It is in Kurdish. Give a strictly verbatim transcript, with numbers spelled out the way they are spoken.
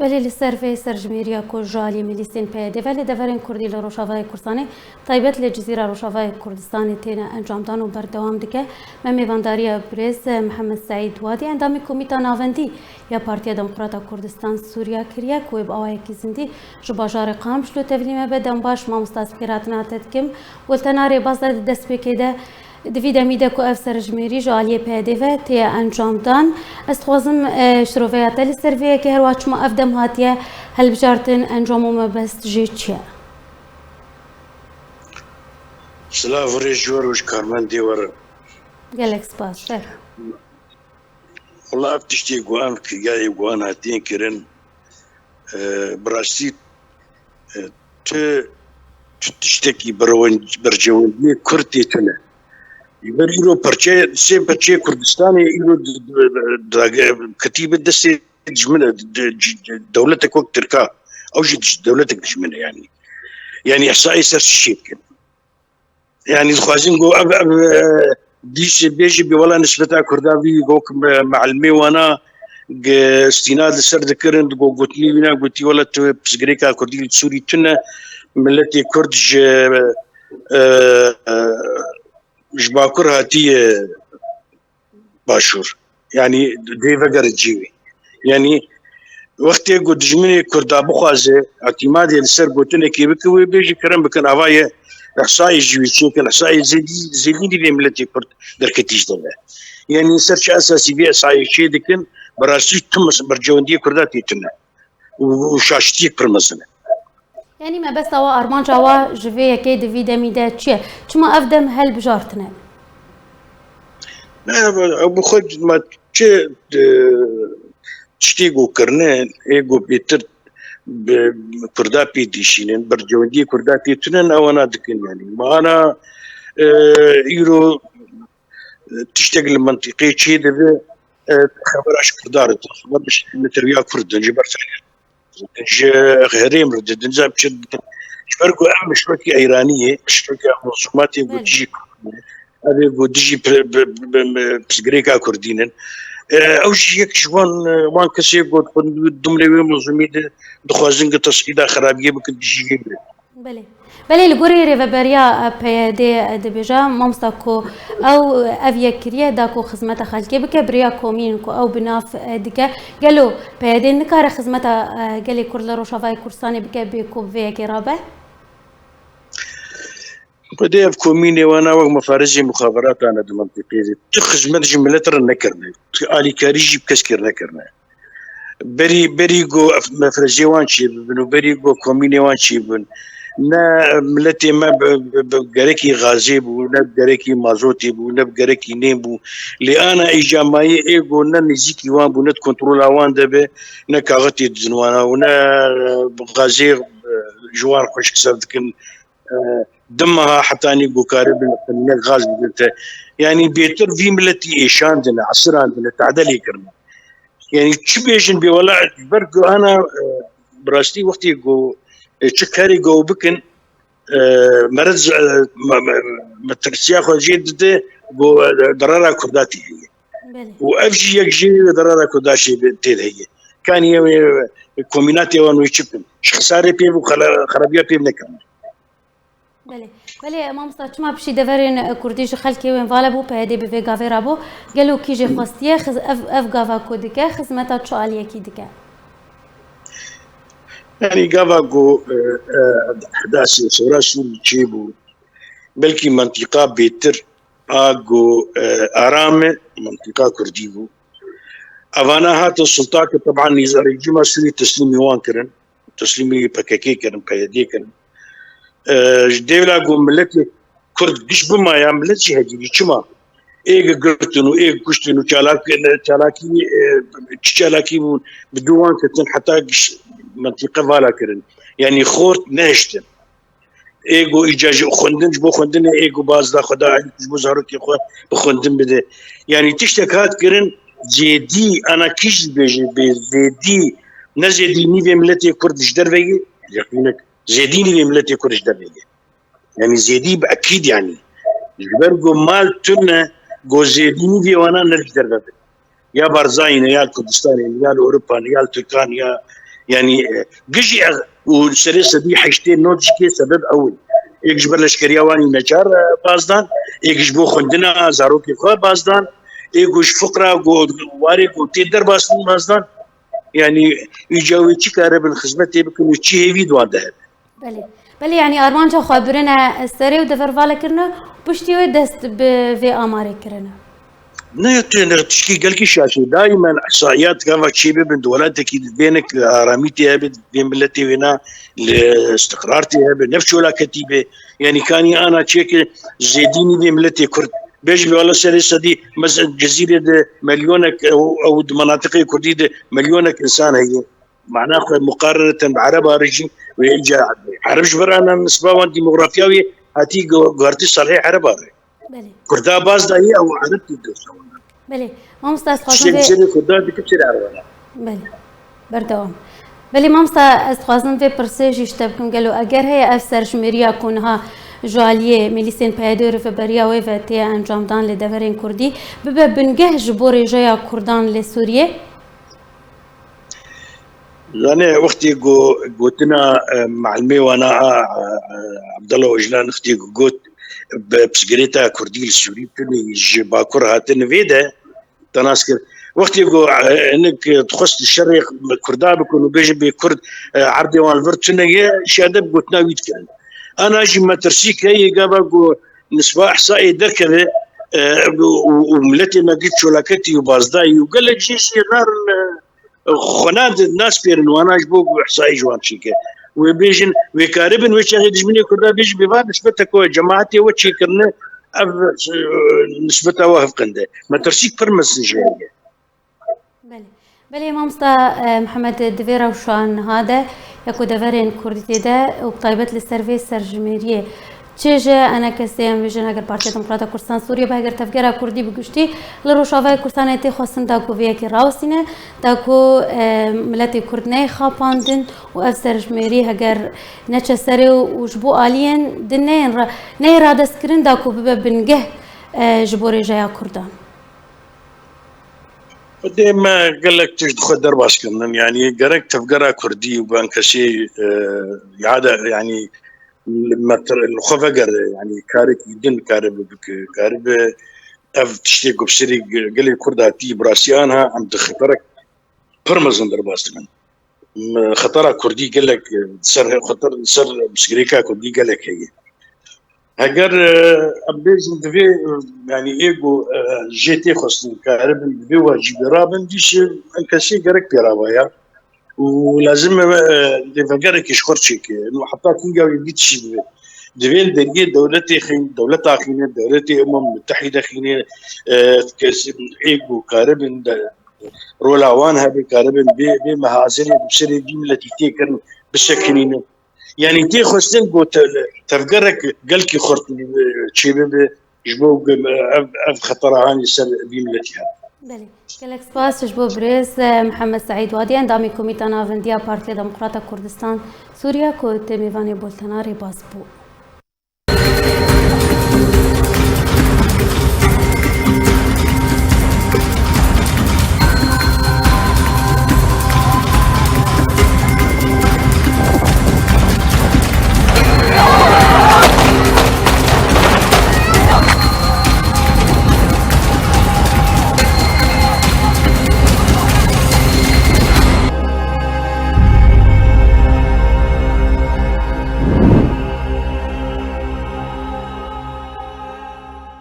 Belê li ser vê serjimêriya ku ji aliyê milîsên P Y D ve li deverên Kurdî li Rojavayê Kurdistanê, taybet li Cizîra Rojavayê Kurdistanê têne encamdan û berdewam dike, me mêvandariya birêz Mihemed Seîd Wadî, endamê Komîta Navendî ya Partiya Demokrata Kurdistan Sûriya kiriye ku wê bi awayekî zindî ji bajarê Qamişlo tevlî me be. Dem baş mamosta, spî hatina te dikim. Wê li te na rêbaz de di destpêkê de Di vî demî de ku ev serjimêrî ji aliyê P Y D ve tê encamdan, ez dixwazim, e, şiroveya te li ser vê yekê, herwa çima ev dem hatiye hilbijartin, encam û mebest jê çi ye? Silav û rêz ji we re û ji karmendê we re. Gelek spas. Fer. Wela ev tiştê ku em kiriyayê ku an hatiye kirin, e, bi rastî, e, tu, tu tiştekî berwen-, bercewendiyê Kurd tê tune. Ji ber îro perçe, sê perçeyê Kurdistanê îro di, di, di, di, ketî bi destê dijmin, di, di, di, dewletek wek Tirka. Ew jî dij-, dewletek dijmin e yani. Yani ihsayê ser şişê dikin. Yani dixwazin ku ev, ev, e, dîs bêjî bê wela nisbeta Kurda vî ku me-, meelmê wana ge-, stînad li ser dikirin, go gotinî wîna gotî, wela tu pirsgirêka Kurdî li Sûrî tune, miletê Kurd ji, e, e, ji Bakur hatiye Başûr. Yani dê vegere cî wî. Yani wextê ku dijminê Kurda bixwaze îtîmadê li ser gotinekê bike, wê bêjî kerem bikin, ava ye ihsayê ji wî çêkin, ihsayê zêdî, zêdî nîvê miletê Kurd derketî ji derve. Yani ser çi esasî vê ihsayê çê dikin, bi rastî tim bercewendiyê Kurda tê tune. Û, û şaştiyek pir mezin e. Yanî mebesta we, armanca we ji vê yekê di vî demî de çi ye? Çima ev dem hilbijartine? Ne, ew bi xwe ma çi, e, tiştê ku kirine, ê ku bêtir bi Kurda pê dişînin, bercewendiyê Kurda pê tune, ewana dikin yanî. Ma ana, e, îro tiştek li mintîqê çê dibe, e, xebera ji Kurda re didin, xebera ji netewiya Kurd didin, ji berfireh re didin, ji herêm re didin, zam çi didin. Ji ber ku em mişrokî eyranî ye, mişrokî ev mezûmatê ku Belê. dijî Kurd ne, ev ê ku dijî pi-, bi-, bi-, bi-, pirsgirêka Kurdî ne. E, ew jî yek ji wan, e, wan kesê ku dixwin dumlê wê mezûmî de dixwazin ku tesqîda xerabiyê bikin dijî wê. Belê. Belê, li gorî rêveberiya, e, P Y D, e, dibêje, mamosta, ku ew, e, ev yek kiriye da ku xizmeta xelkê bike, bi rêya komîn ku ew bi nav, e, dike. Gelo P Y D nikare xizmeta, e, gelê Kurd li Rojavayê Kurdistanê bike bê ku bi vê yekê rabe? Xwedê ev komînê wana wek mefarêzê muxaberatan e di mintîqê de. Tu xizmet ji milet re nekirine. Tu alîkarî jî bi keskê re nekirine. Berî, berî ku ev mefrezê wan çêbibin û berî ku komînê wan çêbibin, ne miletê me bi, bi, bi gerekî gazê bû, ne bi gerekî mazotê bû, ne bi gerekî nê bû. Lê ana îcamayê ê ku ne nêzîkî wan bû, ne di kontrola wan de be, ne kaxitê didin wana û ne, e, bi gazê, e, ji wan xweşik ser dikin. E, di meha hetanî ku karibin qenînek gaz bidin te. Yanî bêtir vî miletî êşandine, esirandine, tehdê lê kirine. Yanî çi bêjin bê wela, ji ber ku ana, e, bi rastî wextê ku, e, çi karê ku bikin, e, meriz, e, me, me, me tirsiya xwe jê dide ku, e, derara Kurda tê heye. Belê. Û ev jî yek jî derara Kurda jê tê de heye. Kanî ew ê komînatê wan wê çi bikin? Ji xisarê pê bû, xela-, xerabiya pê nekirin. Belê. Belê, mamosta, çima piştî deverên, e, Kurdî ji xelkê wên vala bû, P Y D bi vê gavê rabû? Gelo kî jê xwestiye, xiz-, ev, ev gava ku dike, xizmeta çi aliyekî dike? Yanî gava ku, e, e, ehdasê Sewra Sûrî çêbû, belkî mintîqa bêtir a ku, e, aram e, mintîqa Kurdî bû. Evana hatin sulta ke, teban nîza rejîma Sûrî teslîmî wan kirin. Teslîmî P K K kirin, P Y D kirin. E, ji dêvla ku miletê Kurd giş bimaya, milet jî hegirî. Çima? Ê girtin û ê kuştin û çalak-, çalakî, e, çi çalakî bûn, bi dû wan ketin heta giş mintîqe vala kirin. Yanî xort nehiştin. Ê ku îca ji xwendin, ji bo xwendinê, ê ku baz da xwe da, ji bo zarokê xwe bi xwendin bide. Yanî tiştek hat kirin, zêdî, ana kî jî dibêje, bê zêdî, ne zêdî nîvê miletê Kurd ji derve ye, yeqînek, zêdî nîvê miletê Kurd ji derve ye. Yanî zêdî bi ekîd yanî. Ji ber ku mal tune, ku zêdî nîvê wana ne ji derve be. Ya Barzayî ne, ya li Kurdistanê ne, ya li Ewropa ne, ya li Tirkan, ya, Yanî, e, gijî ev û serê sedî heştê nod jî kê sebeb ew in. Êk ji ber leşkeriya wan î neçar, e, bazdan, êk ji bo xwendina zarokê xwe bazdan, êk ji fiqra go warê go tê derbastin bazdan. Yanî, îca wê çi karibin xizmetê bikin û çi hêvî di wan de hebe. Belê. Belê, yanî armanca xwe birine serê û devervalekirine, piştî wê dest bi vê amarê kirine. Ne, tu ne tişkî gelkî şaş e. Daimen ihsaiyat gava çê bibin di welatekî de vênek aramî tê hebe, vê miletê wêna li istiqrar tê hebe, ne bi çolaketî be. Yanî kanî ana çêke zêdînî vê miletê Kurd. Bêjî wala serê sedî, mesela Cezîrê de milyonek, ew, ew di menatiqê Kurdî de milyonek insan heye. Mana xwe muqareneten bi Ereba re jî wê îca Ereb ji ber ana nisba wan demografiya wê hatî gu-, guhertî salhê Ereba re. Belê. Kurda baz dayî ew Ereb tê dewsa wan. Belê. Mamosta, ez xwazim Tiştê vê serê Kurda dike serê Ereba re. Belê. Berdewam. Belê mamosta, ez dixwazim vê pirsê jî ji te bikim. Gelo eger heye ev serjimêriya ku niha ji aliyê Mêlîsên PYD'ê û rêveberiya wê ve tê encamdan li deverên Kurdî bibe bingeh ji bo rêjeya Kurdan li Sûriyê? Zanê, wextê ku gotina, e, melimê wana a, e, e, Abdullah Ocalan wextê ku got, bi pirsgirêka Kurdî li Sûrî tune ji Bakur hatin vê de, te nas kir. Wextê ku, e, hinek dixwest şerê Kurda bikin û bêjin bê Kurd, e, erdê wan li vir tune ye, şerde bi gotina wî dikin. Ana jî metirsîk heye gava ku nisba ihsaê derkeve, e, û, û miletê me giş çolaketî û bazdayî û gelek jî jî narin, e, xwe nas-, naspêrin wana ji bo ku ihsayî ji wan çêke. Wê bêjin, wê karibin wê çaxê dijminê Kurda bêjin, bê va nisbete ku cemaetê we çêkirine, ev, e, nisbeta we hevqinde. Metirsîk pir mezin jê heye. Belê. Belê, mamosta, e, Mihemed, di vê rewşa niha de, ya ku deverên Kurdî tê de û bi taybet li ser vê serjimêriyê, çi ji enekesê em bêjin, eger Partiya Demokrata Kurdistan Sûriye be, eger Tevgera Kurdî bi giştî li Rojavayê Kurdistanê tê xwestin da ku vê yekê rawestîne, da ku, e, miletê Kurd neyê xapandin û ev serjimêrî heger neçe serê û, û ji bo aliyên din neyên ra-, neyê radestkirin da ku bibe bingeh, e, ji bo rêjeya Kurdan. Xwedê me gelek tişt xwe derbas kirinin. Yanî gerek Tevgera Kurdî û enkesê, e, ya de, yanî li me tir-, li xwe vegere, yanî karekî din karibe bike, karibe ev tiştê ku bi serê ge-, gelê Kurd hatî, bi rastî anha em di xeterek pir mezin derbas dibin. M-, xetera Kurdî gelek, e, ser, xeter, ser pirsgirêka Kurdî gelek heye. Heger, e, em bêjin divê, e, yanî ê ku, e, jê tê xwestin karibin, divê we jî pê rabin, dîşê enkesê gerek pê rava ya. Û lazim e, e, lêvegerekî ji xwe çêke. Û heta kinga wê bît jî divê. Divê li deriyê dewletê xîn, dewleta xîne, dewletê Umem Mutehîde xîne, e, kes, ê ku karibin de, rola wan hebe, karibin bê, bê mehazinê bi serê vî miletî tê kirin, bisekinînin. Yanî tê xwestin ku te-, tevgerek gelkî xurt, e, çêbibe ji bo ku ev, ev xetera hanî ser vî miletî hebe. Belê. Gelek spas ji bo birêz, e, Mihemed Seîd Wadî, endamê Komîta Navindiya Partiya Demokrata Kurdistan Sûriye ku tê mêvanê Boltena Rêbaz bû.